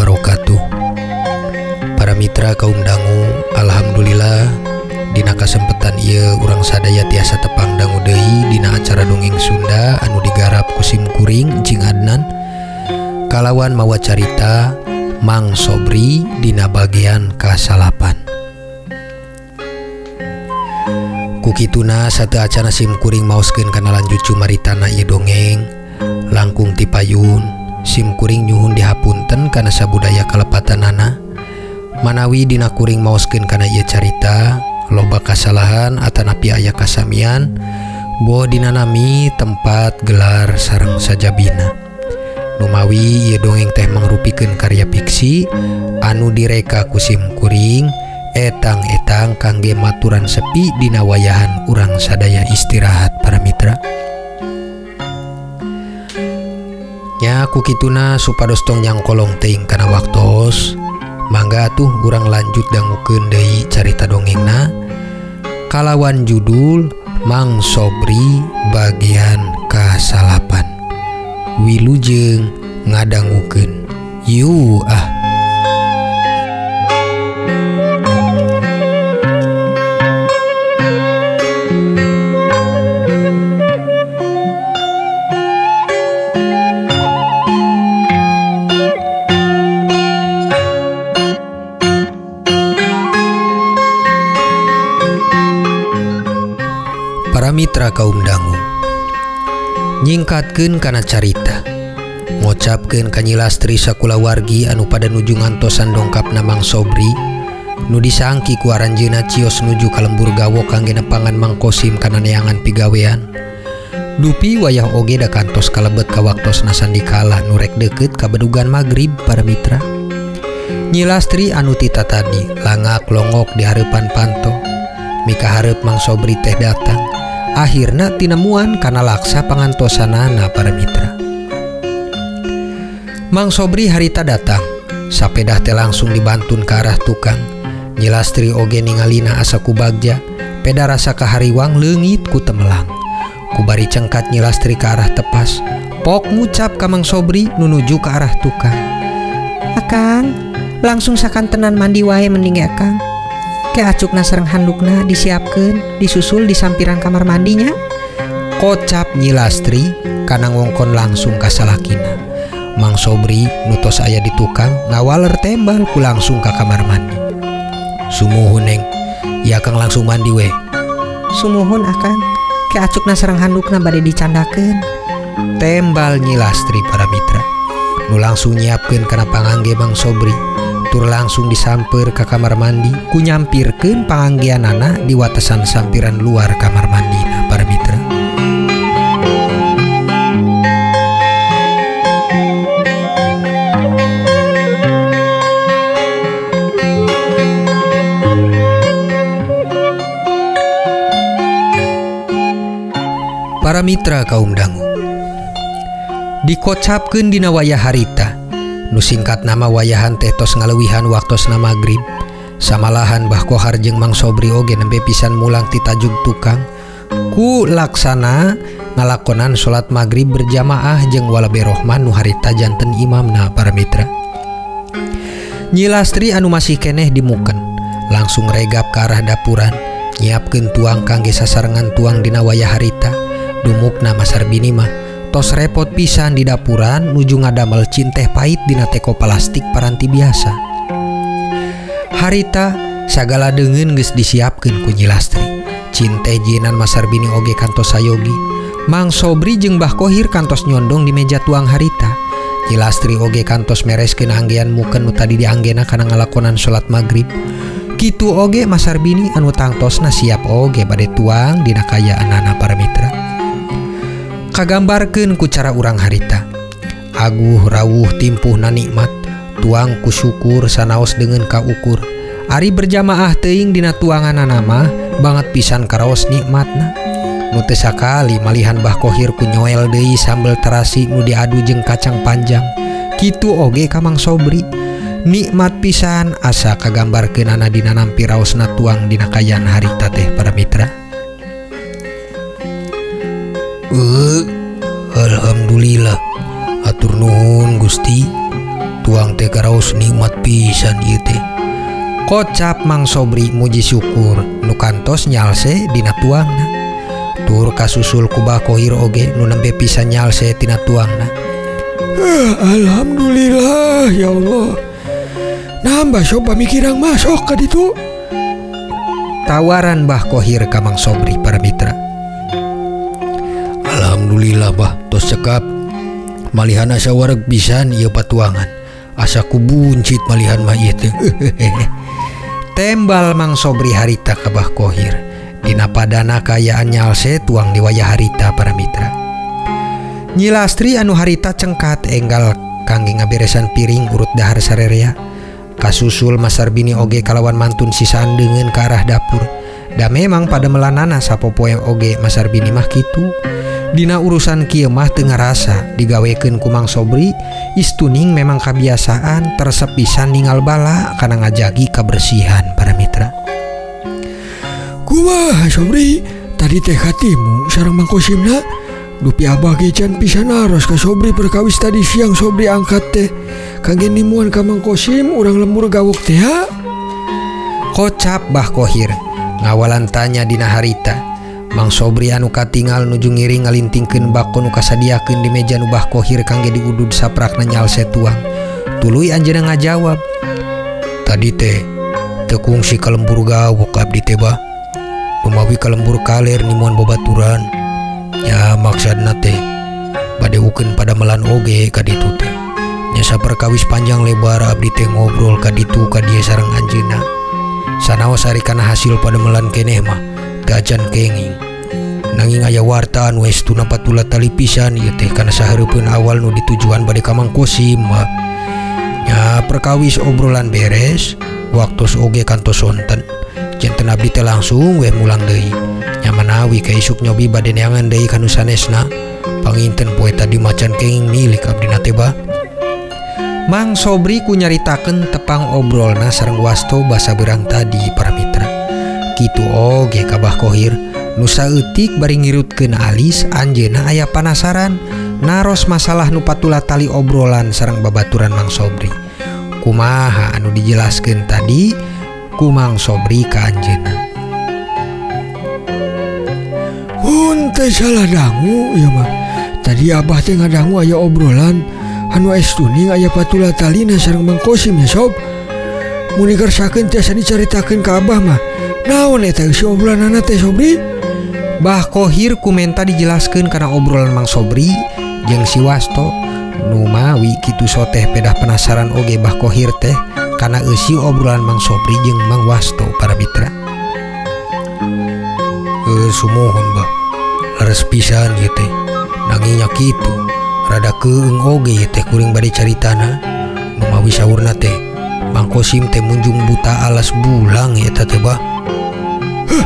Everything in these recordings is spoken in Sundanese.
wabarakatuh. Para mitra kaum dangu, alhamdulillah dina kasempetan ieu urang sadaya tiasa tepang dangu deui dina acara dongeng Sunda anu digarap ku sim kuring Cing Adnan kalawan mawa carita Mang Sobri dina bagian kasalapan. Kukituna sateu acana sim kuring maoskeun kana lanjut cumaritana ieu dongeng langkung ti payun sim kuring nyuhun dihapunten kana sabudaya kalepatanana manawi dina kuring maoskeun kana ieu carita loba kasalahan atanapi aya kasamian boh dina nami tempat gelar sareng sajabina. Numawi ieu dongeng teh mangrupikeun karya fiksi anu direka ku sim kuring etang-etang kangge maturan sepi dina wayahan urang sadaya istirahat para mitra. Nya kukituna supados tong nyangkolong teuing kana waktos, mangga atuh urang lanjut dangukeun deui carita dongengna kalawan judul Mang Sobri bagian kasalapan. Wilujeng ngadangukeun. Yu ah. Para mitra kaum dangu, nyingkatkeun kana carita, ngocapkeun ka Nyi Lastri sakulawargi anu pada nuju ngantosan dongkapna Mang Sobri nu disangki ku aranjeunna cios nuju ka lembur gawok kangge nepangan Mang Kosim kana neangan pigawean. Dupi wayah oge da kantos kalebet ka waktosna sandikala nu rek deukeut ka bedugan magrib para mitra. Nyi Lastri anu tita tadi langak longok di hareupan panto mikahareup Mang Sobri teh datang. Akhirna tinemuan kana laksa pangantosanana para mitra. Mang Sobri harita datang, sapedah teh langsung dibantun ke arah tukang. Nyi Lastri oge ningalina asa ku bagja, peda rasa kahariwang leungit ku temelang. Kubari cengkat Nyi Lastri ke arah tepas, pok ngucap ka Mang Sobri nunuju ke arah tukang. Akang, langsung sakantenan mandi wae mending ya Kang. Ke acukna sareng handukna disiapkeun, disusul di sampiran kamar mandinya. Kocap Nyi Lastri kana ngongkon langsung ka salakina. Mang Sobri nu tos aya di tukang ngawaler tembal ku langsung ka kamar mandi. Sumuhun neng, ya Kang langsung mandi we. Sumuhun akang, ke acukna sareng handukna bade dicandakeun. Tembal Nyi Lastri para mitra. Nu langsung nyiapkeun kana pangangge Mang Sobri. Tur langsung disamper ke kamar mandi ku nyampirkeun panganggeanana di watesan sampiran luar kamar mandina para mitra. Para mitra kaum dangu, dikocapkeun dina wayah harita nu singkat nama wayahan teh tos ngaleuwihan waktosna magrib. Samalahan Bah Kohar jeung Mang Sobri oge nembe pisan mulang ti tajug tukang ku laksana ngalakonan salat magrib berjamaah jeung Walabe Rohman nu harita janten imamna para mitra. Nyi Lastri anu masih keneh dimuken langsung regap ke arah dapuran nyiapkeun tuang kangge sasarengan tuang dina wayah harita. Dumukna Masarbini mah tos repot pisan di dapuran nuju ngadamel cinteh pahit dina teko plastik paranti biasa. Harita sagala deungeun geus disiapkeun ku Nyi Lastri. Cinteh jinan Masarbini oge kantos sayogi. Mang Sobri jeung Bah Kohir kantos nyondong di meja tuang harita. Nyi Lastri oge kantos mereskeun anggean muken nu tadi dianggena kana ngalakonan salat magrib. Kitu oge Masarbini anu tangtosna siap oge bade tuang dina kayaanana para mitra. Kagambarkeun ku cara urang harita. Aguh rawuh timpuhna nikmat, tuang ku syukur sanaos deungeun kaukur. Ari berjamaah teuing dina tuanganana mah banget pisan karaos nikmatna. Nu teu sakali malihan Bah Kohir ku nyoel deui sambel terasi nu diadu jeung kacang panjang. Kitu oge ka Mang Sobri. Nikmat pisan asa kagambarkeunana dina nampi raosna tuang dina kayaan harita teh para mitra. Alhamdulillah, atur nuhun Gusti. Tuang teh karaos nikmat pisan ieu teh. Kocap Mang Sobri muji syukur nu kantos nyalse dina tuangna. Tur kasusul ku Bah Kohir oge nu nembe pisan nyalse tina tuangna. Alhamdulillah ya Allah. Nambah sok pamikirang masuk ka ditu. Tawaran Bah Kohir ka Mang Sobri para mitra. Alhamdulillah bah tos cekap. Malihan asa wareg pisan ieu patuangan. Asa ku buncit malihan mah ieu teh. Tembal Mang Sobri harita ka Bah Kohir. Dina padana kaayaan nyalse tuang di wayah harita para mitra. Nyi Lastri anu harita cengkat enggal kangge ngaberesan piring urut dahar sarerea. Kasusul Mas Sarbini oge kalawan mantun sisaan deungeun ka arah dapur. Da memang pada melanana sapopoe oge Mas Sarbini mah kitu. Dina urusan kieu mah teu ngarasa digawekeun ku Mang Sobri, istuning memang kabiasaan teresep pisan ningal bala kana ngajagi kabersihan para mitra. Kumaha Sobri, tadi teh katimu sareng Mang Kosimna? Dupi abah ge can pisan aros ka Sobri perkawis tadi siang Sobri angkat teh kangge nimuan ka Mang Kosim urang lembur gawok teh ha? Kocap Bah Kohir ngawalan tanya dina harita. Mang Sobri anu katingal nuju ngiring ngalintingkeun bako nu kasadiakeun di meja nu Bah Kohir kangge diudud saprakna nyalse tuang. Tuluy anjeunna ngajawab, tadi teh teu kungsi ka lembur gawok abdi teh bah. Lumawi ka lembur kaler nimuan babaturan. Ya maksudna teh bade ukeun padamelan oge ka ditu teh. Nya saperkawis panjang lebar abdi teh ngobrol ka ditu ka dieu sareng anjeunna. Sanaos ari kana hasil padamelan keneh mah teu acan kenging. Nanging aya warta anu estuna patula tali pisan ieu teh kana sahareupeun awal nu ditujuan bade ka Mang Kosim mah. Nya perkawis obrolan beres, waktos oge kantos sonten. Janten abdi teh langsung weh mulang deui. Nya manawi ka isuk nyobi bade neangan deui ka nu sanesna. Panginten poe tadi macan kenging milik abdi na teh bah. Mang Sobri ku nyaritakeun tepang obrolna sareng wasto basa beurang tadi para mitra. Kitu oge ka Bah Kohir nu saeutik bari ngirutkeun alis anjeunna aya panasaran naros masalah nu patula tali obrolan sareng babaturan Mang Sobri. Kumaha anu dijelaskeun tadi ku Mang Sobri ka anjeunna. Mun teh salah dangu ieu mah. Tadi abah teh ngadangu aya obrolan anu estuning aya patula talina sareng Mang Kosim ya sob. Mun dikersakeun tiasa dicaritakeun ka abah mah. Naon eta si obrolanana teh Sobri? Bah Kohir kumenta dijelaskeun kana obrolan Mang Sobri jeung si Wasto. Numawi kitu soteh pedah penasaran oge Bah Kohir teh kana eusi obrolan Mang Sobri jeung Mang Wasto para mitra. Sumuhun bah, leres pisan ieu teh. Nanging nya kitu, rada keung oge ieu teh kuring bade caritana. Numawi saurna teh Mang Kosim teh munjung buta alas bulang eta teh bah. Heh,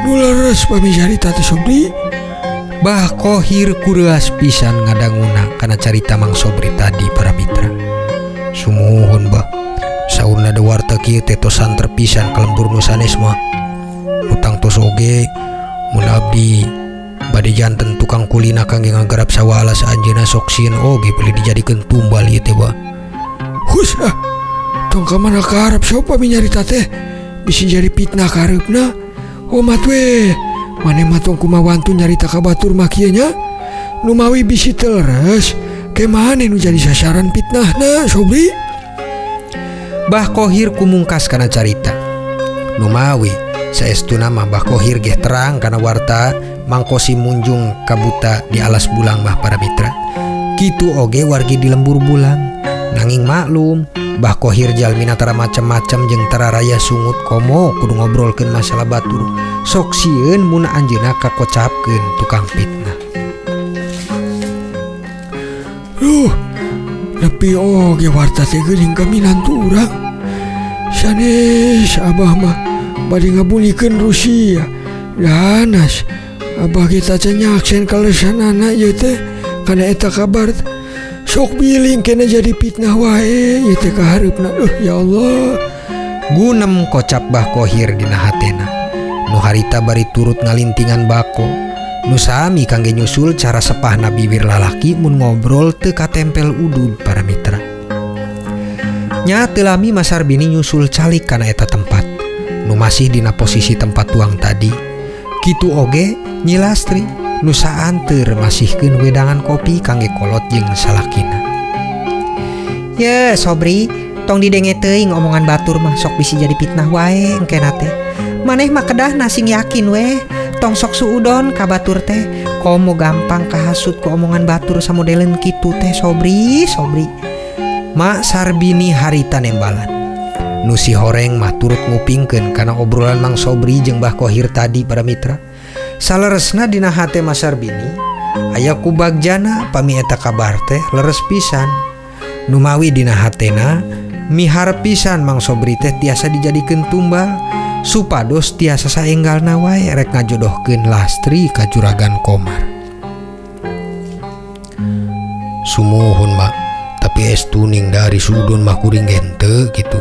nu leres pami carita teh Sobri. Bah Kohir kureas pisan ngadanguna kana carita Mang Sobri tadi para mitra. Sumuhun bah, saurna da warta kieu teh tos santer pisan ka lembur nu sanes mah. Utang tos oge mun abdi bade janten tukang kulina kangge ngagarap sawah alas anjeunna sok sieun oge beli dijadikeun tumbal ieu teh bah. Hus ah, tong ka mana kaharep sopa minyarita teh bisi jadi fitnah kahareupna. Omat we, maneh mah tong kumaha wantu nyarita ka batur mah kieu nya. Numawi bisi teu leres, ke maneh nu jadi sasaran fitnahna Sobri. Bah Kohir kumungkas kana carita. Numawi saestuna mah Bah Kohir geh terang kana warta Mang Kosim munjung kabuta di alas bulang mah para mitra. Kitu oge wargi di lembur bulang. Nanging maklum Bah Kohir jalmina tara macam-macam jeung tara raya sungut komo kudu ngobrolkeun masalah batur. Sok sieun mun anjeunna kakocapkeun tukang fitnah. Duh, nepi oge warta teh geuning kaminantu urang. Sanes abah mah bade ngabunikeun Rusia. Danas abah kita teh nyaksen kalesanana ieu teh kana eta kabar. Sok biling kena jadi fitnah wae ieu teh kahareupna. Duh ya Allah. Gunem kocap Bah Kohir dina hatena. Nu harita bari turut ngalintingan bako. Nu sami kangge nyusul cara sepahna bibir lalaki mun ngobrol teu katempel udud para mitra. Nya teu lami Mas Sarbini nyusul calik kana eta tempat nu masih dina posisi tempat tuang tadi. Kitu oge Nyi Lastri nu saanteur masihkeun wedangan kopi kangge kolot jeung salakina. Ye Sobri, tong didenge teuing omongan batur mah sok bisi jadi fitnah wae engkena teh. Maneh mah kedahna sing yakin weh, tong sok suudon ka batur teh, komo gampang kahasut ku omongan batur samodelen kitu teh Sobri, Sobri. Mak Sarbini harita nembalan. Nu si horeng mah turut ngupingkeun kana obrolan Mang Sobri jeung Bah Kohir tadi para mitra. Saleresna dina hate Mas Sarbini aya ku bagjana pami eta kabar teh leres pisan. Numawi dina hatena miharep pisan Mang Sobri teh tiasa dijadikeun tumbal supados tiasa saenggalna wae rek ngajodohkeun Lastri ka Juragan Komar. Sumuhun mak, tapi es tuning dari sudun mah kuring henteu gitu.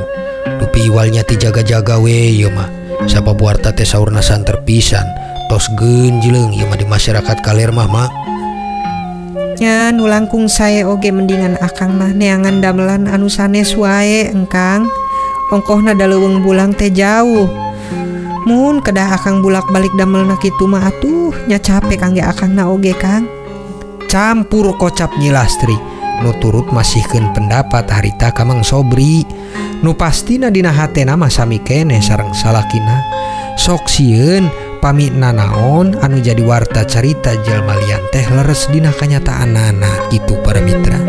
Dupi iwalnya ti jaga-jaga we ieu mah. Sabab warta teh saurna santer pisan, tos genjleung ieu mah di masyarakat kaler mah mak. Nya nu langkung sae oge mendingan akang mah neangan damelan anu sanes wae engkang. Ongkohna da leuweung bulang teh jauh. Mun kedah akang bulak-balik damelna kitu mah atuh nya capek kangge akangna oge Kang. Campur kocap Nyi Lastri nu turut masihkeun pendapat harita ka Mang Sobri. Nu pastina dina hatena mah sami keneh sareng salakina. Sok sieun pami nanaon anu jadi warta carita jalma lian teh leres dina kanyataanana kitu para mitra.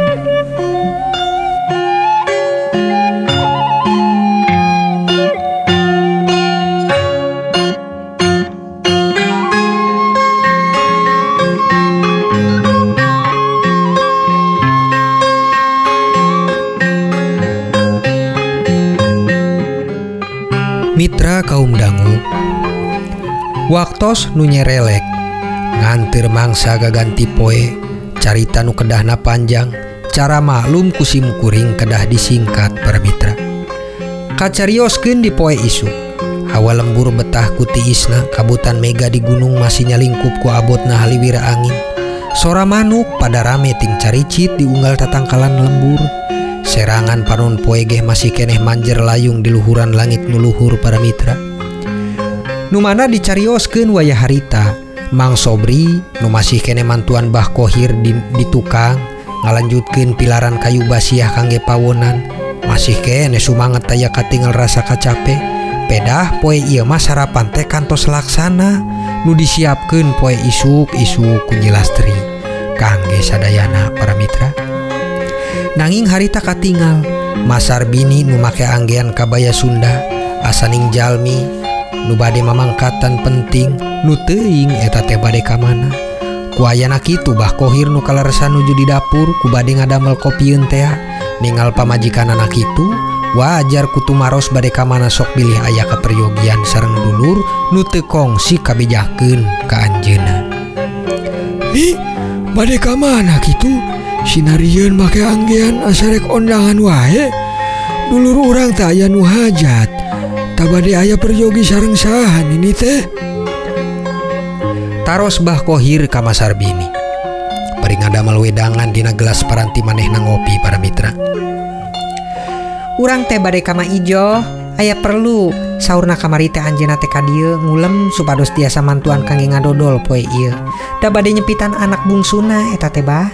Mitra kaum dangu, waktos nu nyerelek ngantir mangsa gaganti poe, carita nu kedahna panjang, cara maklum ku sim kuring kedah disingkat para mitra. Kacarioskeun di poe isuk, hawa lembur betah ku tiisna, kabutan mega di gunung masih nyalingkup ku abotna haliwira angin. Sora manuk pada rame ting caricit di unggal tatangkalan lembur. Serangan panon poe geh masih keneh manjer layung di luhuran langit nu luhur para mitra. Nu mana dicarioskeun wayah harita, Mang Sobri nu masih keneh mantuan Bah Kohir di tukang ngalanjutkeun pilaran kayu basiah kangge pawonan, masih keneh sumanget taya katingal rasa kacape. Pedah poe ieu mah sarapan teh kantos laksana nu disiapkeun poe isuk-isuk ku Nyi Lastri kangge sadayana para mitra. Nanging harita katingal Mas Sarbini nu make anggean kabaya Sunda asaning jalmi nu bade mamangkatan penting nu teuing eta teh bade ka mana. Ku ayana kitu Bah Kohir nu kaleresan nuju di dapur ku bade ngadamel kopieun tea. Ningal pamajikanana kitu wajar ku tumaros bade ka mana sok bilih aya kaperyogian sareng dulur nu teu kongsi kabejakeun ka anjeunna. Ni bade ka mana kitu? Sinarieun make anggean asarek ondangan wae. Dulur urang teh aya nu hajat. Ta bade aya peryogi sareng saha nini teh? Taros Bah Kohir ka Mas Sarbini. Bari ngadamel wedangan dina gelas paranti manehna ngopi para mitra. Urang teh bade ka Ma Ijo, aya perlu saurna kamari teh anjeunna teh ka dieu ngulem supados tiasa mantuan kangge ngadodol poe ieu. Da bade nyepitan anak bungsuna eta teh Bah.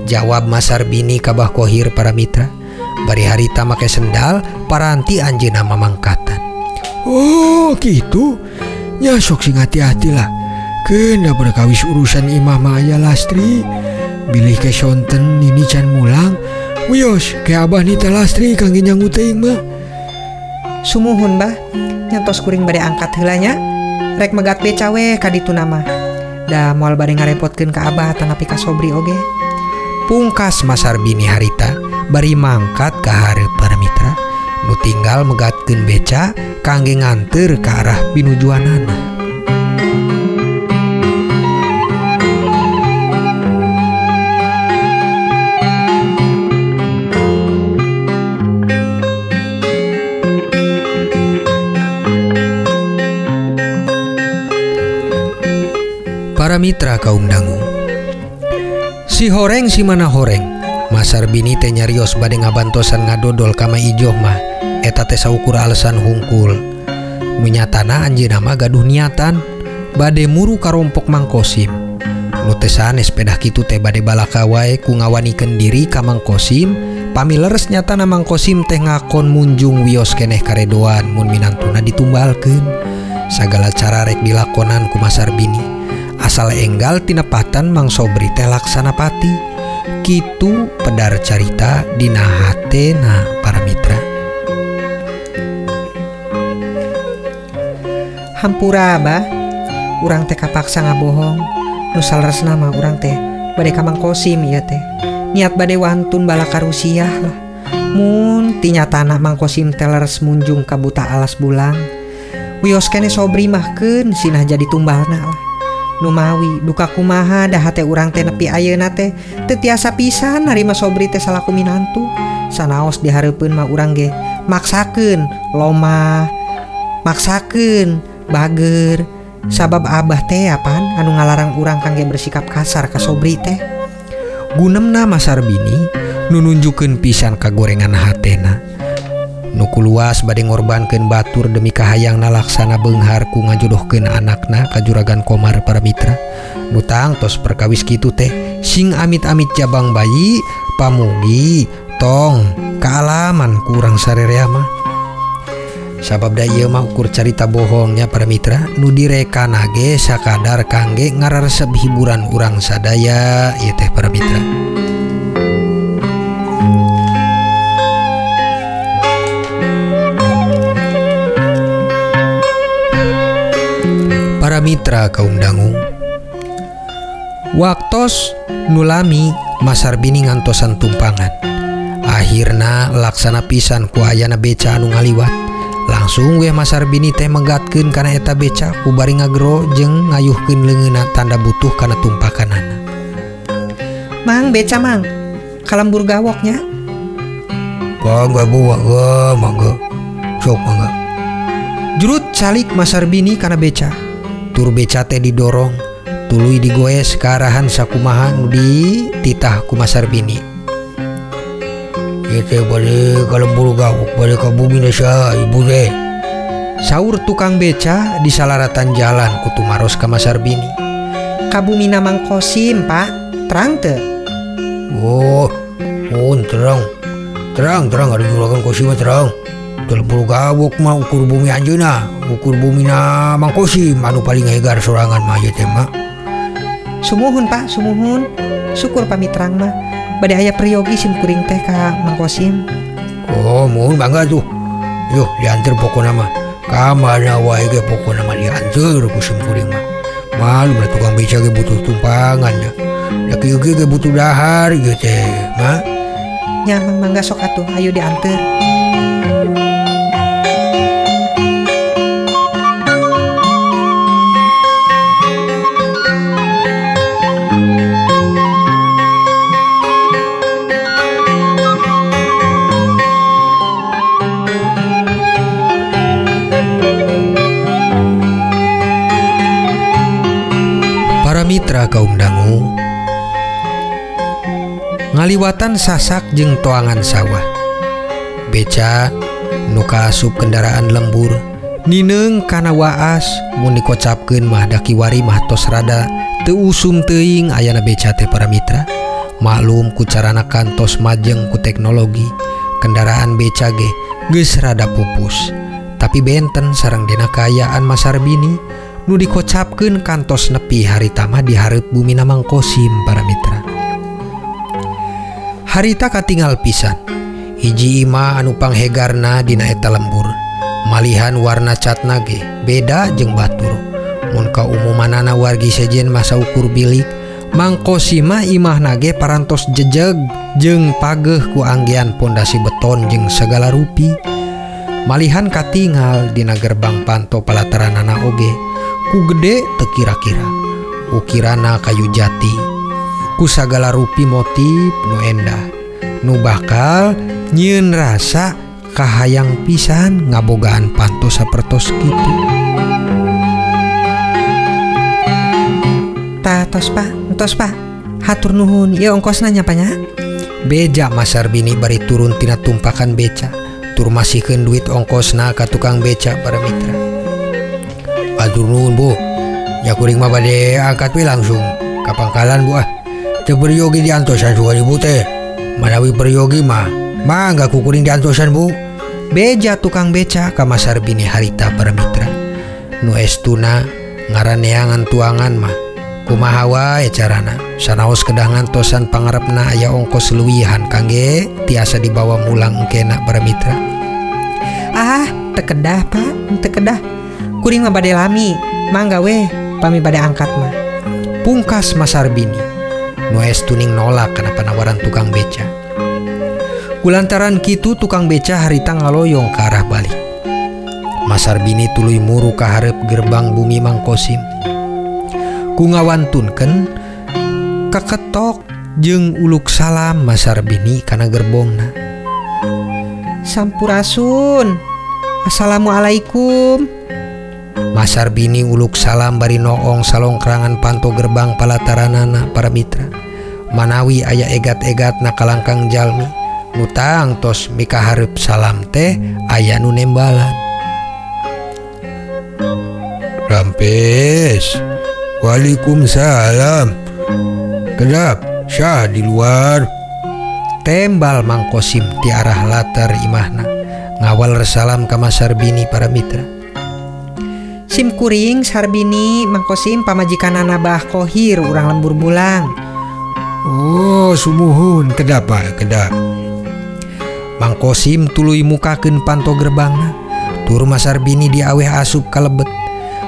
Jawab Mas Sarbini ka Bah Kohir para mitra. Bari harita make sendal paranti anjeunna mamangkatan. Oh gitu. Nya sok sing hati-hati lah. Keun da berkawis urusan imah mah aya Lastri. Bilih ke sonten nini can mulang. Wios ke abah nita Lastri kangge nyangu teuing mah. Sumuhun Bah, nyantos kuring bade angkat heula nya. Rek megat beca we ka dituna mah. Da moal bade ngarepotkeun ka abah atanapi ka Sobri oge. Pungkas Mas Sarbini harita bari mangkat ka hareup para mitra nu tinggal megatkeun beca kangge nganteur ka arah pinujuanana. Para mitra kaum dangu, si horeng si mana horeng Masarbini teh nyarios bade ngabantosan ngadodol ka Ma Ijoh mah eta teh saukur alasan hungkul. Nu nyatana anjeunna mah gaduh niatan bade muru karompok Mang Kosim. Nu teu sanes pedah kitu teh bade balaka wae ku ngawanikeun diri ka Mang Kosim. Pami leres nyatana Mang Kosim teh ngakon munjung wios keneh karedoan mun minantuna ditumbalkeun. Sagala cara rek dilakonan ku Masarbini asal enggal tinepatan Mang Sobri teh laksana pati. Kitu pedar carita dina hatena para mitra. Hampura Abah, urang teh kapaksa ngabohong. Nu saleresna mah urang teh bade ka Mang Kosim ieu teh. Niat bade wantun balaka Rusiah lah. Mun tinyatana Mang Kosim teh leres munjung ka buta alas bulang. Wios keneh Sobri mah keun sinah jadi tumbalna lah. Numawi duka kumaha dah hate urang teh nepi ayeuna teh teu tiasa pisan narima Sobri teh salaku minantu. Sanaos dihareupeun mah urang ge maksakeun lomah, maksakeun bager. Sabab Abah teh apaan anu ngalarang urang kangge bersikap kasar ka Sobri teh. Gunemna Masarbini nu nunjukeun pisan kagorengan hatena. Nu kuluas bade ngorbankeun batur demi kahayangna laksana beunghar ku ngajodohkeun anakna ka Juragan Komar para mitra. Nu tangtos perkawis kitu teh sing amit-amit jabang bayi pamugi tong kaalaman ku urang sarerea mah. Sabab da ieu mah ukur carita bohongnya para mitra nu direkana ge sakadar kangge ngararesep hiburan urang sadaya ieu teh para mitra. Para mitra kaum dangu, waktos nulami Masarbini ngantosan tumpangan. Akhirna laksana pisan ku ayana beca anu ngaliwat. Langsung weh Masarbini teh megatkeun kana eta beca ku bari ngagero jeung ngayuhkeun leungeunna tanda butuh kana tumpakanana. Mang beca mang, kalembur gawoknya. Mangga bu, mangga, mangga. Sok mangga. Jurut calik Masarbini kana beca. Tur beca teh didorong, tuluy digoes ka arahan sakumaha nu dititah ku Masarbini. Ieu teh bade ka lembur gawok, bade ka bumi desa ibu teh. Saur tukang beca di salaratan jalan ku tumaros ka Masarbini. Ka bumina Mang Kosim, Pak. Terang teu? Oh, terang. Terang, terang ada Juragan Kosim mah terang. Lembur gawok mah ukur bumi anjeunna, ukur bumina Mang Kosim anu paling hegar sorangan mah ieu teh mah. Sumuhun Pak, sumuhun. Syukur pamit terang mah. Bade aya priyogi sim kuring teh ka Mang Kosim. Oh, muhun bangga tuh. Yuh, diantar pokona mah. Ka mana wae ge pokona mah diantar ku sim kuring mah. Malum lah tukang beca ge butuh tumpangan ya. Da kieu ge butuh dahar ieu teh, mah. Nya Mang mangga sok atuh, ayo diantar. Para mitra kaum dangu, ngaliwatan sasak jeung toangan sawah. Beca nu kaasup kendaraan lembur nineung kana waas mun dikocapkeun mah da kiwari mah tos rada teu usum teuing ayana beca teh para mitra. Maklum ku carana kantos majeng ku teknologi, kendaraan beca ge geus rada pupus. Tapi benten sareng dina kaayaan Masarbini nu dikocapkeun kantos nepi harita mah dihareup bumina Mang Kosim para mitra. Harita katingal pisan. Hiji imah anu panghegarna dina eta lembur. Malihan warna catna ge beda jeung batur. Mun kaumumanana wargi sejen mah saukur bilik, Mang Kosim mah imahna ge parantos jejeg jeung pageuh ku anggean pondasi beton jeung sagala rupi. Malihan katingal dina gerbang panto palataranana oge ku gede teu kira-kira. Ukirana kayu jati ku sagala rupi motif nu endah nu bakal nyieun rasa kahayang pisan ngabogaan panto sapertos kitu. Tah tos Pak, entos Pak. Hatur nuhun, ieu ongkosna nya Pak nya. Beja Mas Sarbini bari turun tina tumpakan beca tur masihkeun duit ongkosna ka tukang beca para mitra. Atur nuhun Bu, ya kuring mah bade angkat we langsung ka pangkalan Bu ah. Teu peryogi diantosan sugan ibu teh. Manawi peryogi mah mangga ku kuring diantosan Bu. Beja tukang beca ka Mas Sarbini harita para mitra. Nu estuna ngaraneangan tuangan mah kumaha wae carana sanaos kedah ngantosan pangarepna aya ongkos leuwihan kangge tiasa dibawa mulang engkena para mitra. Ah, teu kedah Pak, teu kedah. Kuring mah bade lami, mangga weh pami bade angkat mah. Pungkas Mas Sarbini nu estuning nolak kana panawaran tukang beca. Kulantaran kitu tukang beca harita ngaloyong ke arah balik. Mas Sarbini tuluy muru ka hareup gerbang bumi Mang Kosim. Ku ngawantunkeun kaketok jeung uluk salam Mas Sarbini kana gerbongna. Sampurasun. Assalamualaikum. Mas Sarbini uluk salam bari noong salongkrangan panto gerbang palataranana para mitra. Manawi aya egat-egat na kalangkang jalmi nu tangtos mikahareup salam teh aya nu nembalan. Rampes. Waalaikumsalam. Kedap, syah di luar. Tembal Mang Kosim ti arah latar imahna. Ngawal salam ka Mas Sarbini para mitra. Sim kuring Sarbini Mang Kosim pamajikanana Bah Kohir urang lembur bulang. Oh, sumuhun, kedap Pak, kedap. Mang Kosim tuluy mukakeun panto gerbangna. Tur Mas Sarbini diaweh asup kalebet.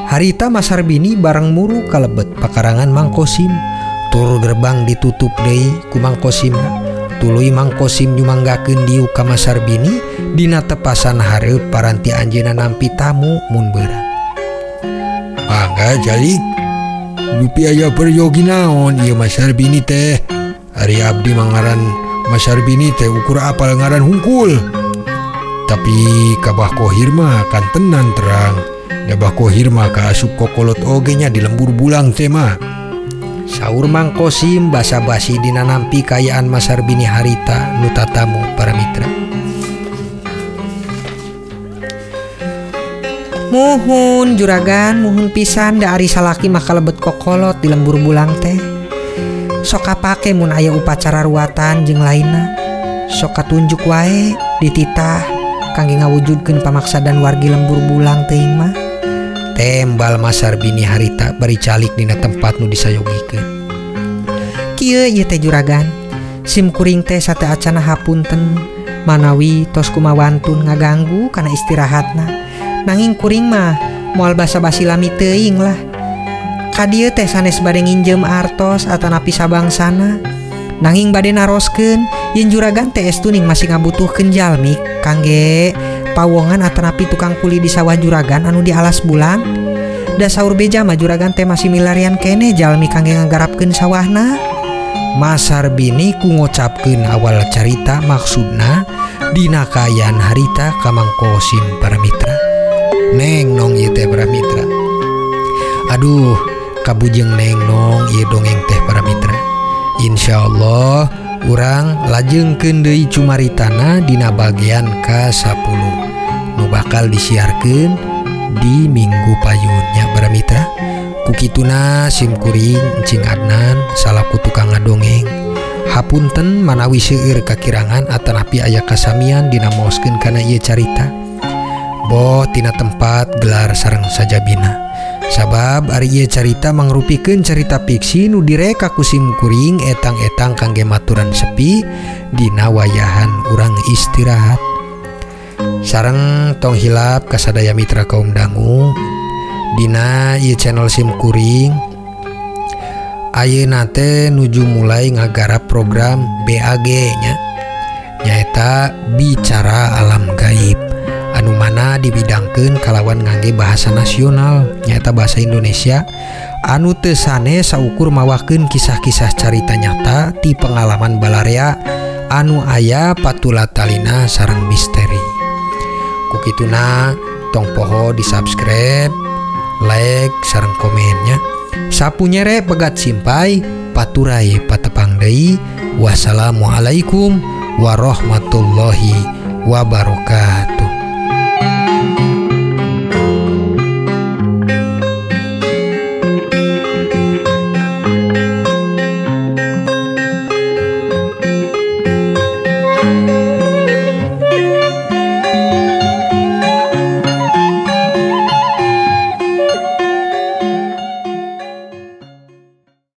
Harita Mas Sarbini bareng muru kalebet pakarangan Mang Kosim. Tur gerbang ditutup deui ku Mang Kosimna. Tuluy Mang Kosim nyumanggakeun diuk ka Mas Sarbini dina tepasan hareup paranti anjeunna nampi tamu mun beurang. Mangga jalik. Dupi aya peryogi naon ieu Mas Sarbini teh. Ari abdi mangaran Mas Sarbini teh ukur apal ngaran hungkul. Tapi ka Bah Kohir mah kantenan terang. Da Bah Kohir mah kaasup kokolot oge nya di lembur bulang teh mah. Saur Mang Kosim basa-basi dina nampi kaayaan Mas Sarbini harita nu tatamu para mitra. Muhun juragan, muhun pisan da ari salaki mah kalebet kokolot di lembur bulang teh. Sok kapake mun aya upacara ruatan jeung lainna. Sok katunjuk wae dititah kangge ngawujudkeun pamaksadan wargi lembur bulang teuing mah. Tembal Mas Sarbini harita bari calik dina tempat nu disayogikeun. Kieu ieu teh juragan, sim kuring teh sate acana hapunten manawi tos kumawantun ngaganggu kana istirahatna. Nanging kuring mah moal basa-basi lami teuing lah. Ka dieu teh sanes bade nginjem artos atanapi sabangsana. Nanging bade naroskeun yen juragan teh estuning masih ngabutuhkeun jalmi kangge pawongan atanapi tukang kuli di sawah juragan anu di alas bulan. Da saur beja mah juragan teh masih milarian kene jalmi kangge ngagarapkeun sawahna. Mas Sarbini ku ngocapkeun awal carita maksudna dina kaayaan harita ka Mang Kosim para mitra. Neng nong ieu teh para mitra. Aduh, kabujeng neng nong ieu dongeng teh para mitra. Insyaallah urang lajengkeun deui cumaritana dina bagian ka-10 nu bakal disiarkeun di minggu payunnya para mitra. Kukituna sim kuring Encing Adnan salaku tukang ngadongeng. Hapunten manawi seueur kakirangan atanapi aya kasamian dina maoskeun kana ieu carita. Boh tina tempat gelar sareng sajabina. Sabab ari ieu carita mangrupikeun carita fiksi nu direka ku sim kuring etang-etang kangge maturan sepi dina wayahan urang istirahat. Sareng tong hilap kasadaya mitra kaum dangu dina ieu channel sim kuring ayeuna teh nuju mulai ngagarap program BAG nya, nyaeta Bicara Alam Gaib anu mana dibidangkeun kalawan ngangge bahasa nasional nyaeta bahasa Indonesia anu teu sanes saukur mawakeun kisah-kisah carita nyata ti pengalaman balarea anu aya patulatalina sareng misteri. Kukituna tong poho di subscribe, like sareng komennya. Sapu nyere pegat simpai Paturai patepang deui. Wassalamualaikum warahmatullahi wabarakatuh.